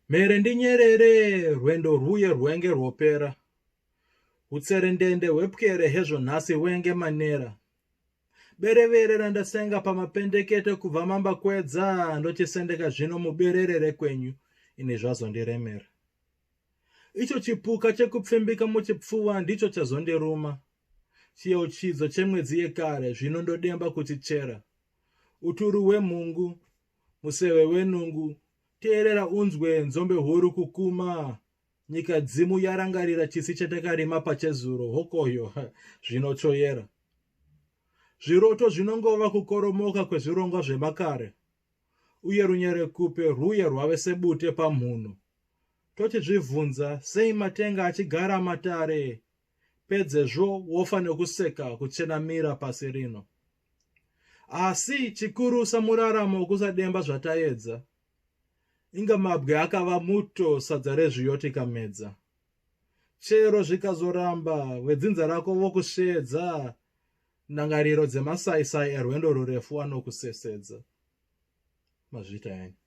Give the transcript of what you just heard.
Mhere ndinyerere rwendo rwuye rwenge rwopera. Hutserendende hwepwere hezvo nhasi wenge manera. Berevere randasenga pamapendekete kubva mambakwedza ndochisendeka zvino muberere rekwenyu ini zvazondiremera. Icho chipuka chekupfimbika muchipfuva ndicho chazondiruma. Chiyeuchidzo chemwedzi yekare zvino ndodemba kuchichera. Uturu hwemhungu, museve wenungu, teerera unzwe nzombe huru kukuma. Nyika dzimu yarangarira chisi chatakarima pachezuro hokoyo zvinochoyera. Zviroto zvinongova kukoromoka kwezvirongwa zvemakare uye runyerekupe rwuye rwave sebute pamhuno. Tochizvibvunza sei matenga achigara matare pedzezvo wofa nekuseka kuchenamira pasi rino. Asi chikurusa muraramo kusademba zvataedza. Inga mabwe akava muto sadza rezviyo tikamedza. Chero zvikazoramba vedzinza rako vokusheedza ndangariro dzemasaisai erwendo rurefu anokusesedza. Mazvita henyu.